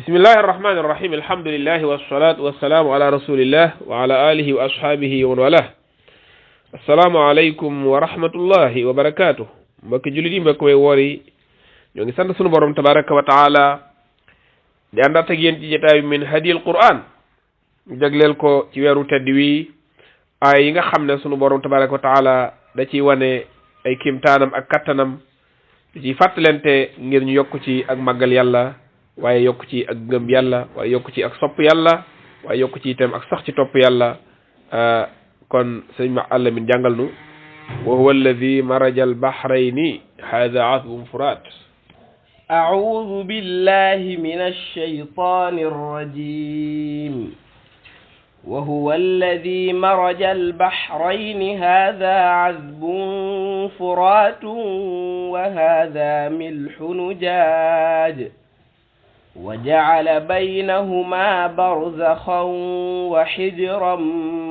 bismillahi irrahmani irrahim alhamdulillahi wassalatu wassalaamu ala rasulillah wa ala alihi wa ashaabihi wa man walah assalaamu aleykum wa rahmatullahi wa barakatuh mbokki jullit yi mbokk way woor yi ñoo ngi sant sunu borom tabaraka wa taala di àndaat ak yéen ci jotaayu min hadiyil quran ñu jagleel ko ci weeru tedd wi ay yi nga xam ne sunu borom tabaraka wa taala da ciy wane ay kimtaanam ak kattanam di ciy fàttalente ngir ñu yokk ci ak màggal yàlla waaye yokk ci ak gëm yàlla waaye yokk ci ak sopp yàlla waaye yokk ci itam ak sax ci topp yàlla kon sëñ ma àlla min jàngal nu wa huwa alladi maraja albahrayni hada azbun furat أعوذ بالله من الشيطان الرجيم وهو الذي مرج البحرين هذا عذب فرات وهذا ملح نجاج وجعل بينهما برزخا وحجرا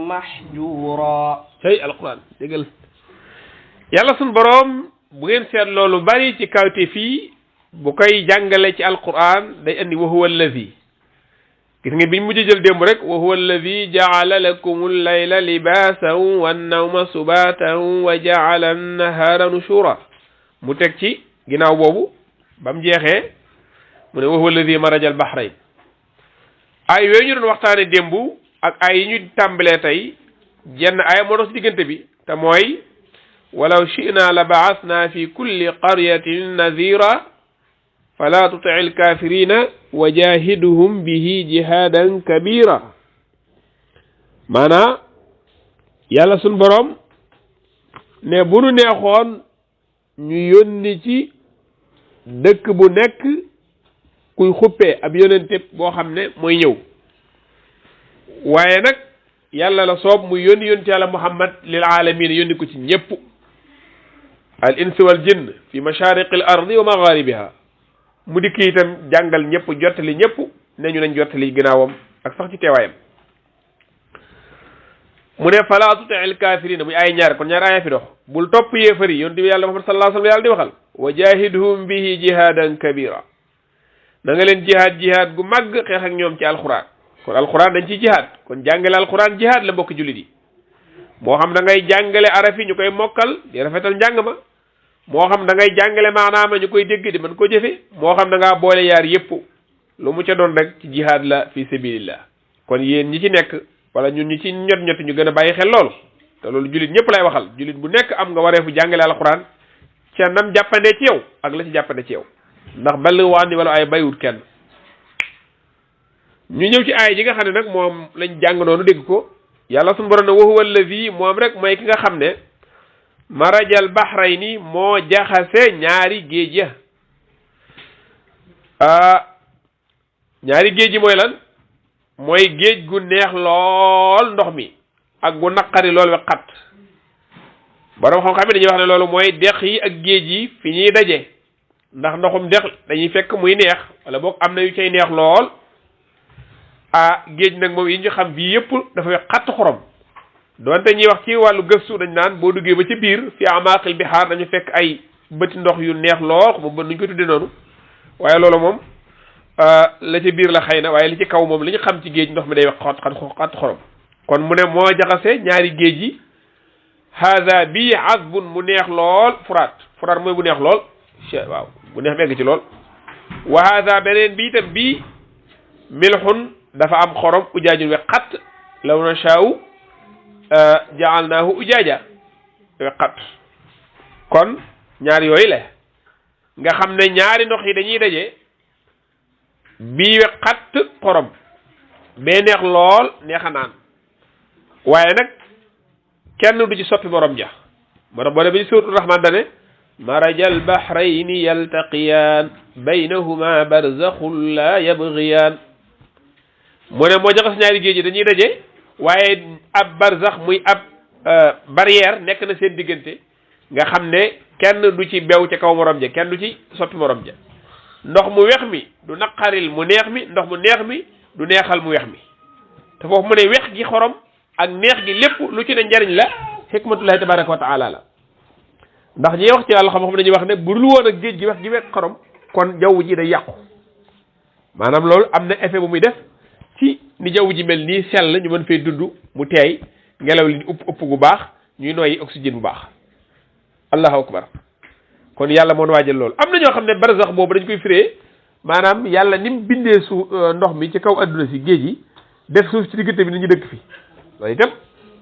محجورا tey alquran déggal yàlla sun boroom bu ngeen seet loolu bari ci kawte fii bu koy jàngale ci alquran day andi wa huwa allazi gis nga biñ mujj jël démb rek wa huwa allazi ja'ala lakum al-layla libaasan wan-nawma subaatan wa ja'ala an-nahaara nushura mu teg ci ginnaaw boobu ba mu jeexee mu ne wa huwa allazi maraja al-bahrayn ay yooyu ñu doon waxtaane démb ak ay yi ñu tàmbalee tey jenn ay moo dox ci diggante bi te mooy walaw shi'na la ba'athna fi kulli qaryatin nadhira fala tuti'il kafirina wa jahiduhum bihi jihadan kabira maanaa yàlla sun borom ne bu nu neexoon ñu yónni ci dëkk bu nekk kuy xuppee ab yonente boo xam ne mooy ñëw waaye nag yàlla la soob muy yónni yónni yàlla muhammad lil alamin yónni ko ci ñëpp al insi wal jinn fi mashariqi al ardi wa magharibiha mu dikk itam jàngal ñëpp jottali ñëpp ne ñu nañ jottali ginnaawam ak sax ci teewaayam mu ne fala tuti'il kafirina muy ay ñaar kon ñaar aaya fi dox bul topp yéefar yi yonent bi yàlla muhammad sallallahu alayhi wa sallam yàlla di waxal wa jahidhum bihi jihadan kabira na nga leen jihaad gu màgg xeex ak ñoom ci alquran kon alquran dañ ciy jihaad kon jàngale alquran jihaad la mbokk jullit yi moo xam da ngay jàngale araf yi ñu koy mokkal di rafetal njàng ma moo xam da ngay jàngale maanaama ñu koy dégg di mën ko jëfe moo xam da ngaa boole yaar yépp lu mu ca doon rek ci jihaad la fi sabilillah kon yéen ñi ci nekk wala ñun ñi ci ñot ñu gën a bàyyi xel loolu te loolu jullit ñëpp lay waxal jullit bu nekk am nga wareefu jàngale alquran ca nam jàppandee ci yow ak la ci jàppande ci yow ndax ball waandi wala ay baywut kenn ñu ñëw ci aay ji nga xam ne nag moom lañ jàng noonu dégg ko yàlla suñu borom ne wa huwa allazi moom rek mooy ki nga xam ne marajal bahrayni moo jaxase ñaari géej ya ñaari géej yi mooy lan mooy géej gu neex lool ndox mi ak gu naqari lool we xat borom xam-xam yi dañuy wax ne loolu mooy dex yi ak géej yi fi ñuy daje ndax ndoxum dex dañuy fekk muy neex wala boog am na yu cay neex lool géej nag moom yi ñu xam bii yëpp dafa wex xatt xorom doonte ñuy wax ci wàllu gëstu dañ naan boo duggee ba ci biir fi amaqil bihaar dañu fekk ay bëti ndox yu neex lool moom ba nuñ ko tuddee noonu waaye loolu moom la ci biir la xëy na waaye li ci kaw moom li ñu xam ci géej ndox mi day wax xat xorom kon mu ne moo jaxase ñaari géej yi hada bii azbun mu neex lool furaat mooy bu neex lool waaw bu neex megg ci lool wa hada beneen bi itam bii milxun dafa am xorom ujaajun we xat law nashaa'u ja'alnaahu ujaaja we xat kon ñaar yooyu la nga xam ne ñaari ndox yi dañuy daje bii we xat xorom bee neex lool neex a naan waaye nag kenn du ci soppi borom ja moo tax boo demee ci suuratul rahmaan dane marajal bahrayni yaltaqiyaan baynahuma barzakhun la yabghiyaan mu ne moo jaxas ñaari géej yi dañuy daje waaye ab barzax muy ab barrière nekk na seen diggante nga xam ne kenn du ci bew ca kaw morom ja kenn du ci soppi morom ja ndox mu wex mi du naqaril mu neex mi ndox mu neex mi du neexal mu wex mi te foofu mu ne wex gi xorom ak neex gi lépp lu ci ne njariñ la hikmatullahi tabaraka wa taala la ndax ñi wax ci yàlla xam-xam dañuy wax ne bu dul woon ak géej gi wex gi wex xorom kon jaww ji day yàqu maanaam loolu am na effet bu muy def ci ni jaww ji mel nii sell ñu mën fay dund mu teey ngelaw li ëpp gu baax ñuy noyyi oxygène bu baax allahu akbar kon yàlla moo waajal loolu am na ñoo xam ne barzax boobu dañ koy firee maanaam yàlla ni mu bindee ndox mi ci kaw adduna si géej gi def suuf ci diggante bi ni ñu dëkk fi loolu itam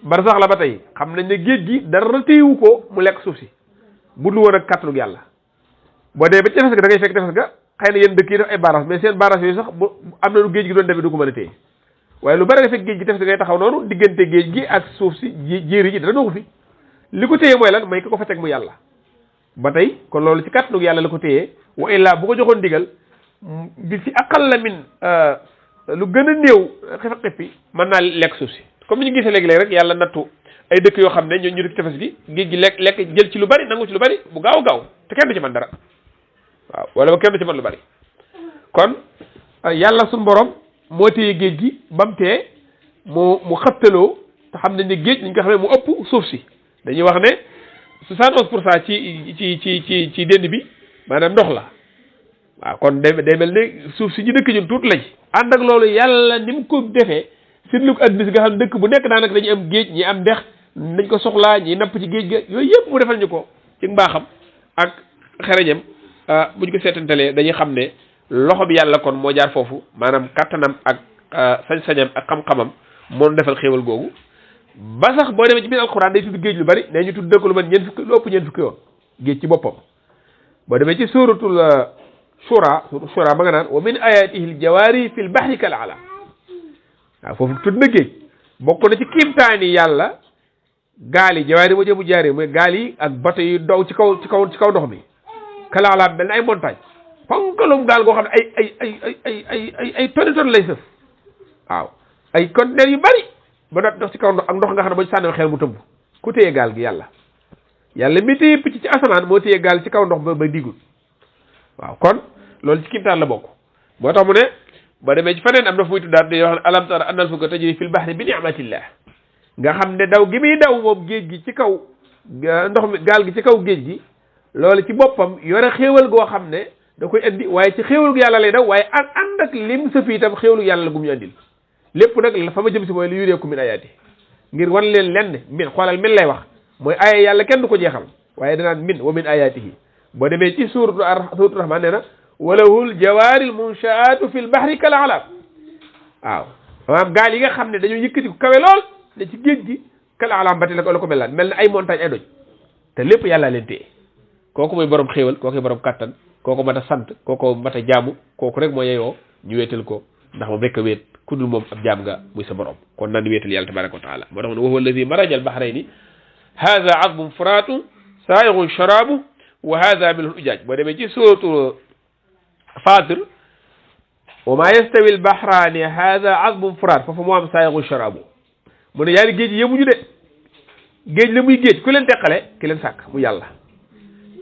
barzax la ba tey xam nañ ne géej gi dara téyewu ko mu lekk suuf si bu dul woon ak kàttanug yàlla boo dee ba ci tefes ga da ngay fekk tefes ga xëy na yéen dëkk yi def ay barrage mais seen barrage yooyu sax bu am na lu géej gi doon demee du ko mën a téye waaye lu bari nga fekk géej gi tefes ga ngay taxaw noonu diggante géej gi ak suuf si jéeri ji dara doxu fi li ko téye mooy lan mooy ki ko fa teg mu yàlla ba tey kon loolu ci kàttanug yàlla la ko téyee wa illaa bu ko joxoon digal bi ci aqal la min lu gën a néew xippi mën naa lekk suuf si comme ni ñu gisee léegi-léegi rek yàlla nattu ay dëkk yoo xam ne ñu dëkk tefes gi géej gi lekk jël ci lu bari nangu ci lu bari bu gaaw gaaw te kenn du ci mën dara waaw wala ba kenn du ci mën lu bari kon yàlla suñu borom moo téye géej gi ba mu tee mu xëttaloo te xam nañ ne géej niñ ko xamee mu ëpp suuf si dañuy wax ne 71% ci dënd bi maanaam ndox la waaw kon day mel ne suuf si ñu dëkk ñun tuuti lañ ànd ak loolu yàlla ni mu ko defee seetlu ko adduna si nga xam ne dëkk bu nekk daanaka dañuy am géej ñi am ndex nañ ko soxlaa ñi napp ci géej ga yooyu yëpp mu defal ñu ko ci mbaaxam ak xereñam buñ ko seetantalee dañuy xam ne loxo bi yàlla kon moo jaar foofu maanaam kattanam ak sañ-sañam ak xam-xamam moo defal xéewal googu ba sax boo demee ci biir alxuraan day tudd géej lu bari ne ñu tudd dëkk lu man ñeent fukki lu ëpp ñeent fukki yoon géej ci boppam boo demee ci suratul shura ba nga naan wa min ayatihi l jawaari fi l bahri kal alam waaw foofu tudd na géej bokk na ci kiimtaani yàlla gaal yi jawaari moo jëmu jaaree mooy gaal yi ak bato yi daw ci kaw ndox mi kal alam mel na ay montagne fonkalum gaal goo xam ne ay toni lay sëf waaw ay conteneur yu bari ba doot dox ci kaw ndox ak ndox nga xam ne ba ñu sànni xel mu tëmb ku téye gaal gi yàlla mi téye picc ci asamaan moo téye gaal ci kaw ndox ba digul waaw kon loolu ci kiimtaan la bokk moo tax mu ne ba demee ci faneen am na fu muy tuddaat day wax ne alam tara annal fulka tajri fil bahri bi ni'matillah nga xam ne daw gi muy daw moom géej gi ci kaw ndox mi gaal gi ci kaw géej gi loolu ci boppam yore xéewal goo xam ne da koy indi waaye ci xéewal gu yàlla lay daw waaye ànd ak lim sa fi itam xéewalu yàlla la gu ñu andil lépp nag fa ma jëm si mooy li yureeku min ayaati ngir wan leen lenn min xoolal min lay wax mooy aaya yàlla kenn du ko jeexal waaye danaan min wa min ayaatihi boo demee ci suuratu rahmaan nee na walahul jawaaril munshaatu fil bahri kal alam waaw maanaam gaal yi nga xam ne dañoo yëkkati ko kawe lool ne ci géej gi kal alam bati la ko mel na ay montagne ay doj te lépp yàlla leen téye kooku mooy borom xéewal kooku mooy borom kattan kooku mat a sant kooku mat a jaamu kooku rek moo yeyoo ñu wéetal ko ndax moom rek a wéet ku dul moom ab jaam nga muy sa borom kon nan wéetal yàlla tabaraka wa taala moo tax ne wa huwa alladi maraja al bahrayni hada azbun furaatun saa'ighun sharaabu wa hada milhun ujaaj boo demee ci suuratu Faatir wa maa yastawi al bahraani hada azbun furaat foofu moo am saa'ighun sharaabu mu ne yaari géej yemuñu de géej la muy géej ku leen teqale ki leen sàkk mu yàlla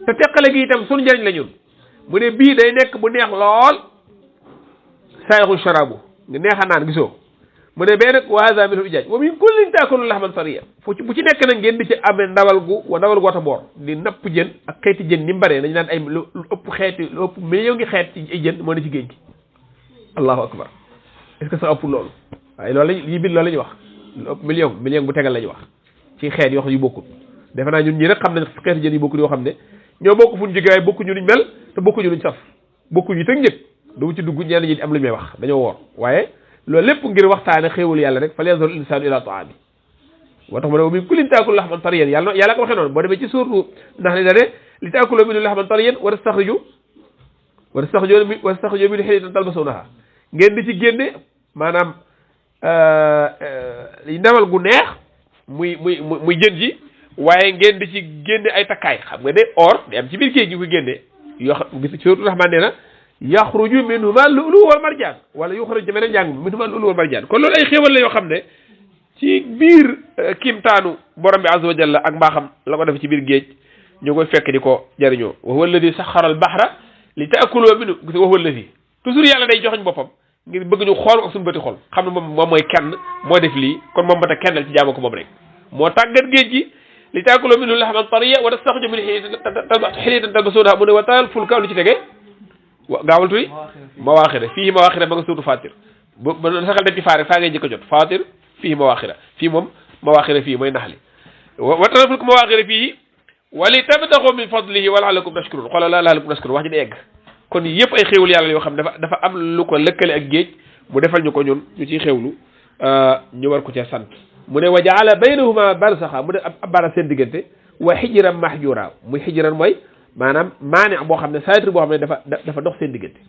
te teqale gi itam sunu njëriñ la ñun mu ne bii day nekk bu neex lool saa'ighun sharaabu nga neex a naan gisoo mu ne bee nag wa haaza minhu ujaaj wa min kullin taakuluuna lahman tariyan bu ci nekk nag ngeen di ci amee ndawal gu wata boor di napp jën ak xeeti jën ni mu bëree dañu naan ay lu ëpp xeeti lu ëpp million ngi xeet ci ay jën moo ne ci géej gi allahu akbar est-ce que ça ëpp loolu waaye loolu lañ yi bind loolu la ñuy wax lu ëpp million bu tegal la ñuy wax ci xeet yoo xam yu bokkul defe naa ñun ñi rek xam nañ xeeti jën yu bokkul yoo xam ne ñoo bokk fu ñu jógee waaye bokkuñu luñ mel te bokkuñu luñ saf bokkuñu tëg njëg du ci dugg ñenn ñi am lu ñu may wax dañoo woor waaye loolu lépp ngir waxtaane xéewul yàlla rek fal yanzur insaanu ila taami moo tax mu ne wa min kullin taakulu lahman tariyan yàlla ko waxee noonu boo demee ci suurtu ndax ne dane li taakulu minhu lahman tariyan wa tastaxriju minhu hilyatan talbasuunaha ngeen di ci génne maanaam ndawal gu neex muy jën ji waaye ngeen di ci génne ay takkaay xam nga ne or di am ci biir géej gi ko génne yoo xam gis suurtu Rahmaan nee na yaxruju minhuma lu'lu wal marjaan wala yuxraju meneen njàng minhuma lu'lu wal marjaan kon loolu ay xéewal la yoo xam ne ci biir kimtaanu borom bi azza wa jalla ak mbaaxam la ko def ci biir géej ñu koy fekk di ko jariñoo wa huwa alladi saxara al bahra li taakulu minhu gis wa huwa alladi toujours yàlla day joxañ boppam ngir bëgg ñu xool ak suñu bëti xol xam ne moom mooy kenn moo def lii kon moom ba ta kennal ci jaamu ko moom rek moo tàggat géej gi li taakulu minhu lahman tariyan wa tastaxriju minhu hilyatan talbasuunaha mu ne wa taral fulka lu ci tege gaawal tuy mawaaxira fii mawaaxira ba nga suuratu Fatir ba saxal dem ci faare faa ngay njëkk a jot Fatir fii mawaaxira fii moom mawaaxira fii mooy naxli wa tanaful ko mawaaxira fii wali tabtaxu min fadlihi wa la'allakum tashkurun xoolal la'allakum tashkurun wax ji di egg kon yëpp ay xéewal yàlla yoo xam ne dafa am lu ko lëkkale ak géej mu defal ñu ko ñun ñu ciy xéewlu ñu war ko cee sant mu ne wa jaala baynahuma barzaxa mu ne ab bara seen diggante wa xijran mahjura muy xijran mooy maanaam maane boo xam ne saytre boo xam ne dafa dox seen diggante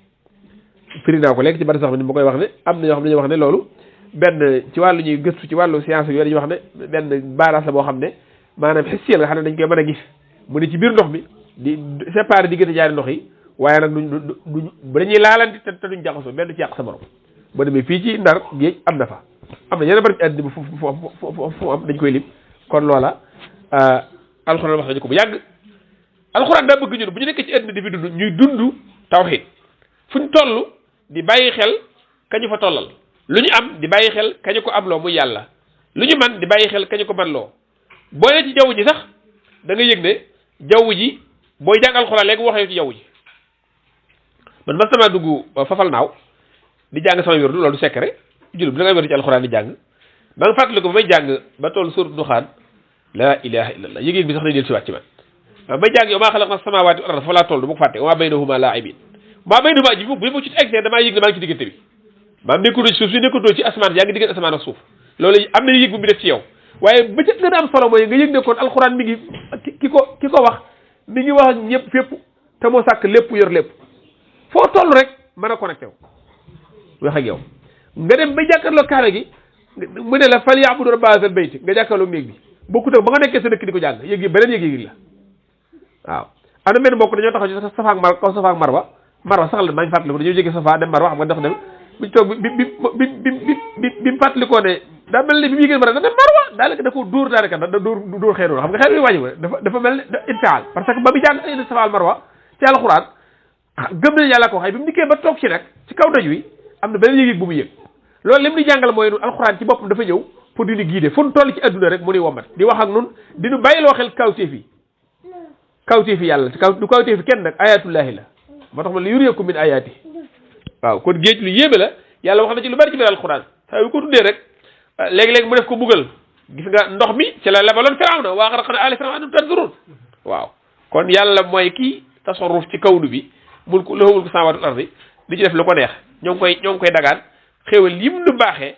firi naa ko léegi ci barzax bi ni ma koy wax ne am na ñoo xam ne dañuy wax ne loolu benn ci wàllu ñuy gëstu ci wàllu science yooyu dañuy wax ne benn baaraas la boo xam ne maanaam xissiyal nga xam ne dañ koy mën a gis mu ne ci biir ndox mi di séparer diggante ñaari ndox yi waaye nag duñ dañuy laalante te duñ jaxasoo benn ci yàq sa morom boo demee fii ci Ndar géej am na fa am na yeneen bari ci àddina bi fu am dañ koy lim kon loola alxuraan wax nañu ko bu yàgg alxuraan daa bëgg ñun bu ñu nekkee ci àddina di fi dund ñuy dund tawxiid fu ñu toll di bàyyi xel kañu fa tollal lu ñu am di bàyyi xel kañu ko am loo muy yàlla lu ñu man di bàyyi xel kañu ko man loo boo ne ci jaww ji sax da nga yëg ne jaww ji booy jàng alxuraan léegi waxee ci jaww ji man mas sama dugg fafal naaw di jàng sama wérdu loolu du secret julub da nga wér ci alxuraan di jàng ba nga fàttali ko ba may jàng ba toll suuratu Duxaan laa ilaha illallah yëg-yëg bi sax day del si waat ci man may jàng yow maa xalaqna samaawaati wal arda fa laa toll du ma ko fàtte wa maa baynahuma laa'ibiin maa baynahuma ji bu ma ci egg damaa yëg ne maa ngi ci diggante bi maam nekkutoo ci suuf si nekkutoo ci asamaan yaa ngi diggante asamaan ak suuf loolu am na yëg bu mu def ci yow waaye ba ca gën a am solo mooy nga yëg ne kon alxuraan mi ngi ki ko wax mi ngi wax ak ñëpp fépp te moo sàkk lépp yor lépp foo toll rek mën a connecté wu wax ak yow nga dem ba jàkkaarloo kaara gi mu ne la fal ya'budu rabba haazal bayt nga jàkkaarloo néeg bi bokkut ak ba nga nekkee sa dëkk di ko jàng yëg yi beneen yëg la waaw am na benn mbokk dañoo taxaw ci Safa ak Marwa kaw Safa ak Marwa sax la maa ngi fàttaliku dañoo jógee Safa dem Marwa xam nga dox dem buñ toog bi mu fàttalikoo ne daa mel ne bi mu yëgee Marwa da dem Marwa daanaka da ko dóor daanaka da dóor xeer xam nga xeer bi wàññi dafa mel ne infial parce que ba bi jàng ay Safa ak Marwa ci alxuraan gëm nañu yàlla ko xëy bi mu dikkee ba toog ci nag ci kaw doj wi am na beneen yëg-yëg bu mu yëg loolu li mu di jàngal mooy nun alxuraan ci boppam dafa ñëw pour di ñu guider fu nu toll ci adduna rek mu ni womat di wax ak nun di ñu bàyyiloo xel kawteef yi yàlla du kawteef yi kenn nag ayatullahi la moo tax ma li yuriyakum min ayati waaw kon géej lu yéeme la yàlla wax na ci lu bari ci biir alxuraan saa yu ko tuddee rek léegi-léegi mu def ko buggal gis nga ndox mi ci la lebaloon Firawna wa aghraqna aala Firawna antum tanzurun waaw kon yàlla mooy kii tasarruf ci kawnu bi mulku lahu mulku samaawaati wal ardi di ci def lu ko neex ñoo ngi koy dagaan xéewal yim nu baaxee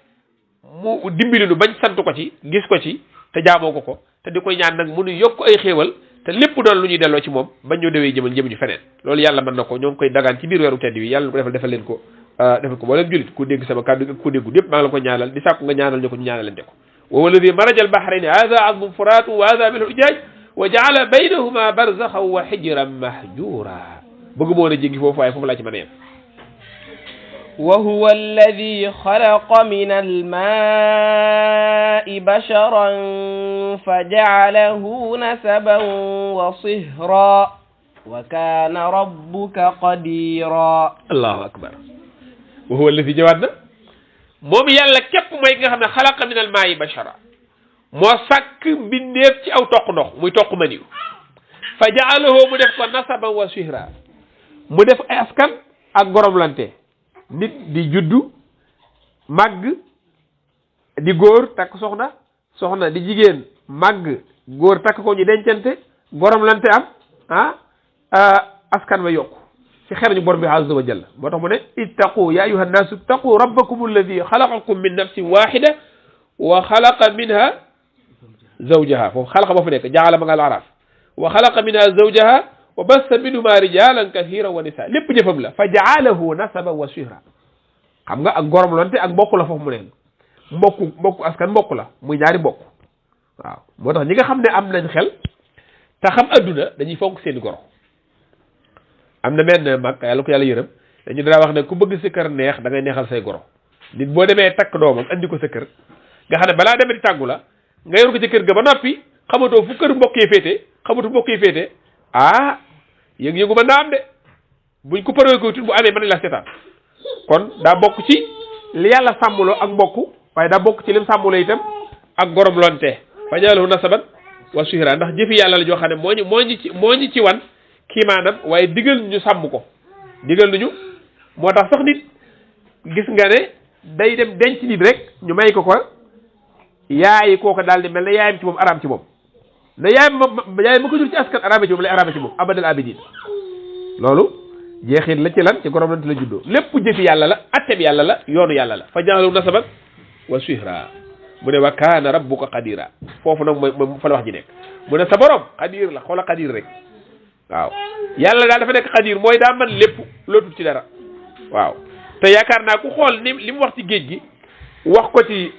mu dimbali nu bañ sant ko ci gis ko ci te jaamoo ko te di koy ñaan nag mu nu yokk ay xéewal te lépp doon lu ñuy delloo ci moom bañ ñoo dewee jëmuñu feneen loolu yàlla mën na ko ñoo ngi koy dagaan ci biir weeru tedd wi yàlla na ko defal leen ko defal ko wala julit ku dégg sama kàddu ku déggu yépp maa ngi la ko ñaanal di sàkku nga ñaanal ñu ko ñu ñaanalante ko wa huwa alladi marajal bahrayni hadha azbun furaatun wa hadha milhun ujaaj wa jaala baynahuma barzaxan wa hijran mahjura bëgg moo na jéggi foofu waaye foofu laa ci mën a yem وهو الذي خلق من الماء بشرا فجعله نسبا وصهرا وكان ربك قديرا الله أكبر وهو الذي جوادنا موم يالا كيب موي nga xamne خلق من الماء بشرا mo sak mbindeef ci aw tok ndox muy tok maniw فجعله mu def ko nasaban wa sihra mu def ay askan ak goromlante nit di juddu màgg di góor takk soxna di jigéen màgg góor takk ko ñu dencante goromlante am askan wa yokku ci xeer borom bi azza wa jalla moo tax mu ne ittaqu ya ayuha nnaasu ittaqu rabbakum alladi xalaqakum min nafsin waxida wa xalaqa minha zawjaha foofu xalaqa ba fa nekk jaala ma nga al araf wa xalaqa minha zawjaha wa bassa minhuma rijalan kathiran wa nisa lépp jëfam la fa jaalahu nasaban wa sihra xam nga ak gorom lonte ak mbokk la foofu mu neen mbokku askan mbokk la muy ñaari mbokk waaw moo tax ñi nga xam ne am nañ xel te xam adduna dañuy fonk seen goro am na benn mag yàlla ko yàlla yërëm dañu daa wax ne ku bëgg sa kër neex da ngay neexal say goro nit boo demee takk doomam andi ko sa kër nga xam ne balaa demee di tàggu la nga yor ko ci kër ga ba noppi xamatoo fu kër mbokk yi féete xamatu mbokk yi féete yëngu-yëngu mën naa am de buñ ko paree ko tut bu amee mën nañ la seetaan kon daa bokk ci li yàlla sàmmuloo ak mbokk waaye daa bokk ci lim sàmmuloo itam ak gorom lonte fa jaalahu nasaban wa sihra ndax jëfi yàlla la joo xam ne moo ñu ci wan kii maanaam waaye digal ñu sàmm ko digal nañu moo tax sax nit gis nga ne day dem denc nit rek ñu may ko yaayi kooku daal di mel ne yaayam ci moom araam ci moom ne yaayam ma ko jur ci askan araame ci moom lay araame ci moom abadal abidin loolu jeexit la ci lan ci goromante la juddoo lépp jëfi yàlla la atteb yàlla la yoonu yàlla la fa jaalu nasaban wa suhra mu ne wa kaana rabbuka qadira foofu nag mooy fa la wax ji nekk mu ne sa borom qadir la xoola qadir rek waaw yàlla daal dafa nekk qadir mooy daa man lépp lootul ci dara waaw te yaakaar naa ku xool ni li mu wax ci géej gi wax ko ci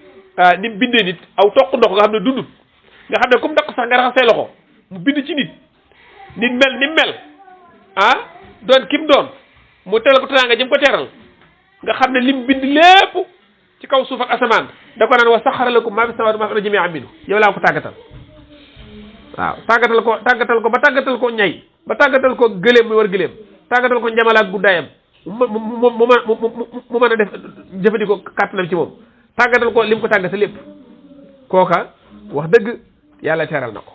ni mu bindee nit aw toq ndox nga xam ne dundut nga xam ne comme dakk sax nga raxas say loxo mu bind ci nit mel ni mel doon kim doon mu teral ko teraanga jëm ko teral nga xam ne lim bind lépp ci kaw suuf ak asamaan da ko naan wa saxara lakum maa fi samaawaati wa maa fi ardi jamii'an minhu yow laa ko tàggatal waaw tàggatal ko ba tàggatal ko ñay ba tàggatal ko gëléem muy war gëléem tàggatal ko njamalaak guddaayam mu mën a def jëfandikoo kàttanam ci moom tàggatal ko lim ko tàggata lépp kooka wax dëgg yàlla teral na ko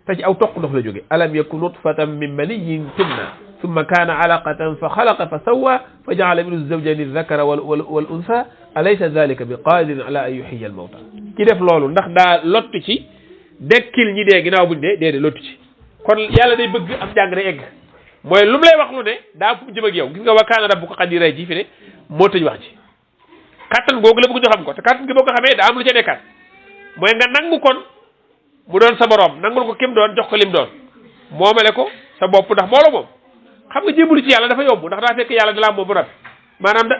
te ci aw toq ndox la jóge alam yakun nutfatan min maniyyin yumna ثم كان علقة فخلق فسوى فجعل منه الزوجين الذكر والأنثى أليس ذلك بقادر على أن يحيي الموتى ki def loolu ndax daa lottu ci dekkil ñi dee ginnaaw buñ dee déedéet lottu ci kon yàlla day bëgg am jàng day egg mooy lu mu lay wax lu ne daa fu mu jëm ak yow gis nga wa kaana rabbuka qadiira ji fi ne moo tëj wax ji kattan googu la bëgg ñu xam ko te kattan gi boo ko xamee daa am lu ca nekkaat mooy nga nangu kon mu doon sa borom nangul ko kim doon jox ko lim doon moomale ko sa bopp ndax moo la moom xam nga jébbalu ci yàlla dafa yomb ndax daa fekk yàlla dalaa moom bu noppi maanaam da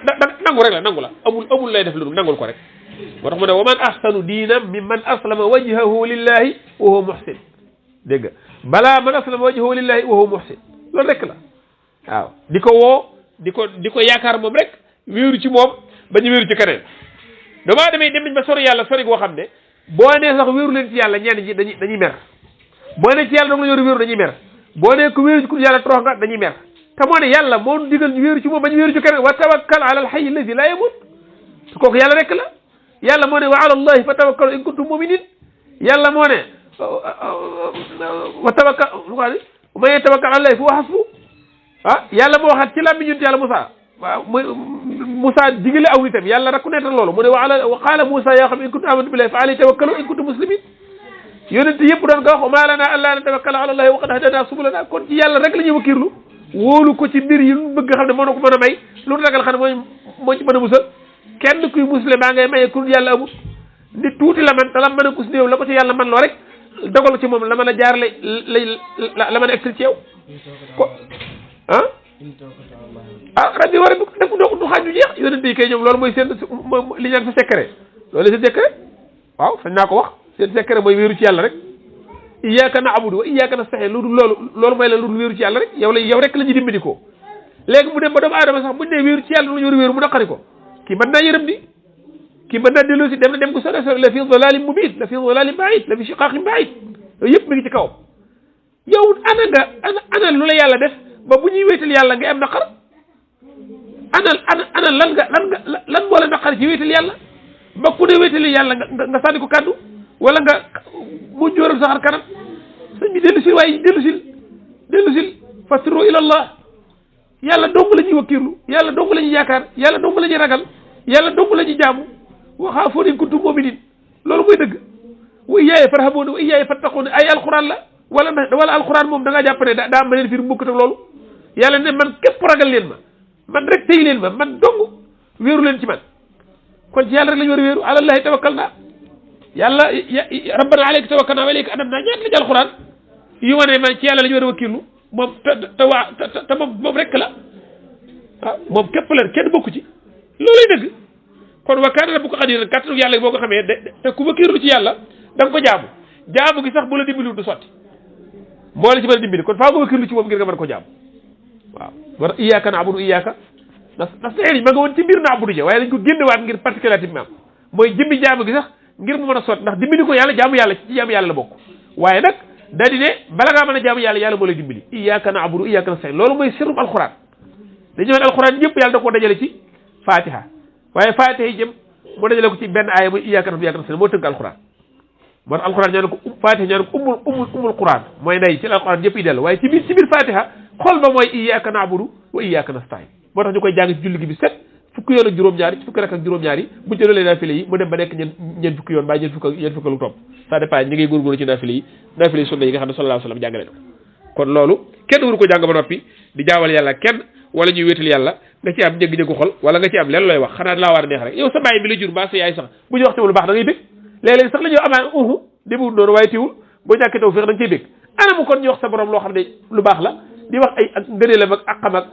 nangu rek la nangu la amul lay def lu dul nangul ko rek moo tax mu ne wa man ahsanu diinan mimman aslama wajhahu lillahi wa huwa muhsin dégg nga balaa man aslama wajhahu lillahi wa huwa muhsin loolu rek la waaw di ko woo di ko yaakaar moom rek wéeru ci moom bañu wéeru ci keneen damaa demee dem nañ ba sori yàlla sori goo xam ne boo nee sax wéeru leen ci yàlla ñenn ñi dañuy mer boo nee ci yàlla dong la yoru wéeru dañuy mer boo nee ko wéeru ci ku yàlla torox nga dañuy mer te moo ne yàlla moo digal ñu wéeru ci moom bañu wéeru ci keneen wa tawakkal ala al hayy alladi la yamut kooku yàlla rek la yàlla moo ne wa ala allahi fa tawakkalu in kuntum muminin yàlla moo ne wa tawakkal man yatawakkal ala allahi fa huwa hasbu yàlla moo waxaat ci làmmiñ yonent yàlla Moussa waaw Moussa digale aw nitam yàlla reconnaître loolu mu ne wa qaala Moussa yaa xam in kuntum amantum billahi fa alayhi tawakkalu in kuntum muslimin yonent yëpp doon nga wax wa maa lanaa allaa natawakkala ala allahi wa qad hadanaa subulana kon ci yàlla rek la ñuy wakkirlu wóolu ko ci mbir yi lu bëgg xam ne moo na ko mën a may lu ragal xam ne moo ci mën a musal kenn kuy muslim baa ngay maye ku yàlla amul nit tuuti la man te la mën a kus néew la ko ci yàlla man loo rek dogal ci moom la mën a jaar la mën a egsi ci yow ko rabbi war a def du xaaj du jeex yonent yi kay ñoom loolu mooy seen li ñaan sa secret loolu seen secret waaw sañ naa ko wax seen secret mooy wéeru ci yàlla rek iyyaka na'budu wa iyyaka nasta'in lu dul loolu mooy la lu dul wéeru ci yàlla rek yow rek la ñuy dimbali ko léegi mu dem ba doomu aadama sax buñ ne wéeru ci yàlla lu ñu war a wéeru mu naqari ko kii mën naa yërëm di kii mën naa dellu si dem ko sore la fi dalalin mubin la fi dalalin ba'id la fi shiqaqin ba'id yooyu yëpp mi ngi ci kawam yow ana lu la yàlla def ba bu ñuy wéetal yàlla nga am naqar ana lan moo la naqar ci wéetal yàlla ba ku ne wéetali yàlla nga sànni ko kàddu wala nga mu jóoral saxar kanam sëñ bi dellu sil waaye dellu sil fasiru ila allah yàlla dong la ñuy wakkirlu yàlla dong la ñuy yaakaar yàlla dong la ñuy ragal yàlla dong la ñuy jaamu wa xaafuuna in kuntum mu'minin loolu mooy dëgg wa iyyaaya farhabuun wa iyyaaya fattaquun ay alquran la wala alquran moom da ngaa jàpp ne daa am beneen fir mukkut ak loolu yàlla ne man képp ragal leen ma man rek tey leen ma man dong wéeru leen ci man kon ci yàlla rek la ñu war a wéeru ala llahi tawakkalna yàlla rabbana alayka tawakkalna wa ilayka anabna ñaata la ci alquran yu wane man ci yàlla la ñu war a wakkirlu moom te moom rek la moom képp la kenn bokku ci loolay dëgg kon wa kaana rabbuka qadiiran kàttanu yàlla boo ko xamee te ku wakkirlu ci yàlla da nga ko jaamu gi sax bu la dimbaliwul du sotti moo la ci mën a dimbali kon faa nga wakkirlu ci moom ngir nga mën ko jaamu waaw war iyyaka na'budu iyyaka nasta'in ma nga woon ci biir na'budu ja waaye dañ ko génnewaat ngir particularité bi am mooy jëmmi jaamu gi sax ngir mu mën a sotti ndax dimbali ko yàlla jaamu yàlla ci jaamu yàlla la bokk waaye nag da di ne bala ngaa mën a jaamu yàlla moo lay dimbali iyyaka na'budu iyyaka nasta'in loolu mooy sirrum alquran dañu ne alquran yëpp yàlla da koo dajale ci fatiha waaye fatiha yi jëm mu dajale ko ci benn aaya muy iyyaka na'budu iyyaka nasta'in moo tënk alquran moo tax alquran ñaan ko fatiha ñaan ko ummul quran mooy ndey ci alquran yëpp yi dellu waaye ci biir fatiha xol ba mooy iyyaka na'budu wa iyyaka nasta'in moo tax ñu koy jàng ci julli gi bi set fukki yoon ak juróom-ñaari ci fukki rek ak juróom-ñaari bu jëlee naafile yi mu dem ba nekk ñeent fukki yoon ba ñeent fukk lu topp ça dépend ñi ngay góorgóorlu ci naafile yi sunna yi nga xam ne sallallahu alayhi wasallam jàngale na kon loolu kenn waru ko jàng ba noppi di jaawal yàlla kenn wala ñuy wéetal yàlla nga ci am njëgg-njëggu xol wala nga ci am leen looy wax xanaa laa war a neex rek yow sa bàyyi bi la jur mbaa sa yaay sax bu ñu wax ci lu baax da ngay bég léeg-léeg sax la ñoo amaan demul noonu waaye tiwul boo ñàkkee taw feex da nga cey bég anamu kon ñu wax sa borom loo xam ne lu baax la di wax ay ak ngëneelam ak àqam ak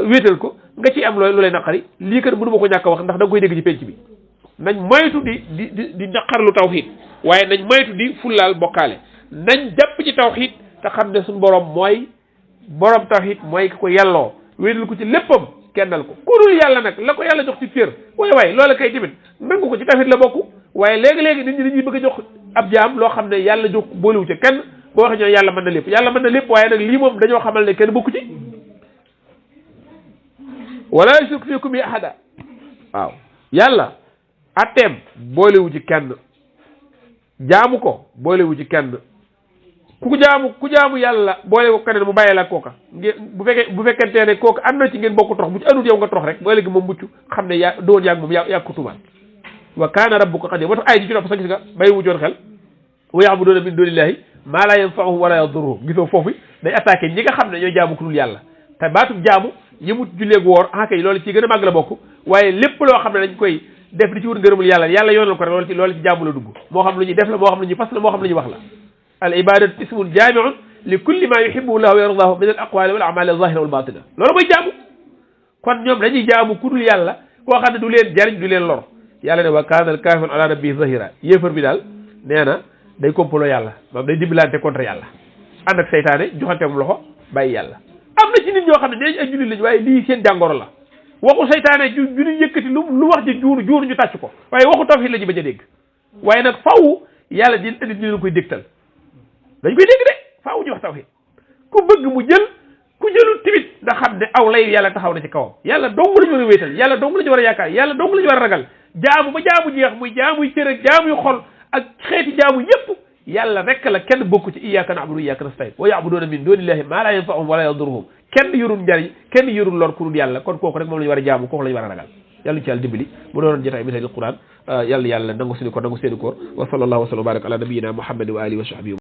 wéetal ko nga ci am looy lu lay naqari lii kat mënu ma ko ñàkk a wax ndax da nga koy dégg ci penc bi nañ moytu di naqarlu tawxiid waaye nañ moytu di fullaal bokkaale nañ jàpp ci tawxiid te xam ne suñu borom mooy borom tawxiid mooy ki ko yelloo wéetal ko ci léppam kennal ko ku dul yàlla nag la ko yàlla jox ci fér waaye loola kay tamit nangu ko ci tawxiid la bokk waaye léegi-léegi nit ñi dañuy bëgg a jox ab jaam loo xam ne yàlla jox boolewu ca kenn boo waxee ñoo yàlla mën na lépp yàlla mën na lépp waaye nag lii moom dañoo xamal ne kenn bokku ci wala yushriku fi hukmihi ahada waaw yàlla atteem boolewu ci kenn jaamu ko boolewu ci kenn ku jaamu yàlla boole ko keneen mu bàyyee la kooka ngeen bu fekkente ne kooka am na ci ngeen bokk trox bu ci andut yow nga trox rek ba léegi moom mucc xam ne yaa doon yaag moom yaa ko tuumaal wa kaana rabbuka qadiir moo tax ay ji ci topp sa gis nga bàyyi wujoon xel wa ya'buduuna min duunillaahi maa laa yanfa'uhum wa laa yadurruhum gisoo foofu day attaqué ñi nga xam ne ñooy jaamu ku dul yàlla te baatub jaamu yëmut julleeg woor kay loolu ci gën a màgg la bokk waaye lépp loo xam ne dañ koy def di ci wut ngërëmul yàlla yoonal ko rek loolu ci jaamu la dugg moo xam lu ñuy def la moo xam lu ñuy fas la moo xam lu ñuy wax la al ibadatu ismun jaami'un li kulli ma yuhibbu llahu wa yardahu min al aqwali wal a'mali az-zahira wal batina loolu mooy jaamu kon ñoom dañuy jaamu ku dul yàlla koo xam ne du leen jariñ du leen lor yàlla ne wa kaana al kaafiru ala rabbihi zahira yéefar bi daal nee na day complot yàlla maanaam day dimbalante contre yàlla ànd ak seytaane joxanteem loxo bàyyi yàlla am na ci nit ñoo xam ne nee ay jullit lañ waaye lii seen jàngoro la waxu seytaane ju ñu yëkkati lu wax ji juur ñu tàcc ko waaye waxu tawhid la ñu bañ a dégg waaye nag faw yàlla di indi ñu leen koy dégtal dañ koy dégg de faaw ñu wax tawhid ku bëgg mu jël ku jëlul timit nga xam ne aw lay yàlla taxaw na ci kawam yàlla dong la ñu war a wéetal yàlla dong la ñu war a yaakaar yàlla dong la ñu war a ragal jaamu ba jaamu jeex muy jaamuy cër ak jaamuy xol ak xeeti jaamu yépp yàlla rek la kenn bokku ci iyyaka na'budu wa iyyaka nasta'in wa ya'buduna min dunillahi ma la yanfa'uhum wa la yadurruhum kenn yorul njariñ kenn yorul lor ku dul yàlla kon kooku rek moom la ñu war a jaamu kooku la ñu war a ragal yàlla ci yàlla dimbali mu doonoon jotaay bi tey alquran yàlla nangu suñu ko nangu seeni koor wa sallallahu wa sallam wa baraka ala nabiyyina muhammad wa alihi wa sahbihi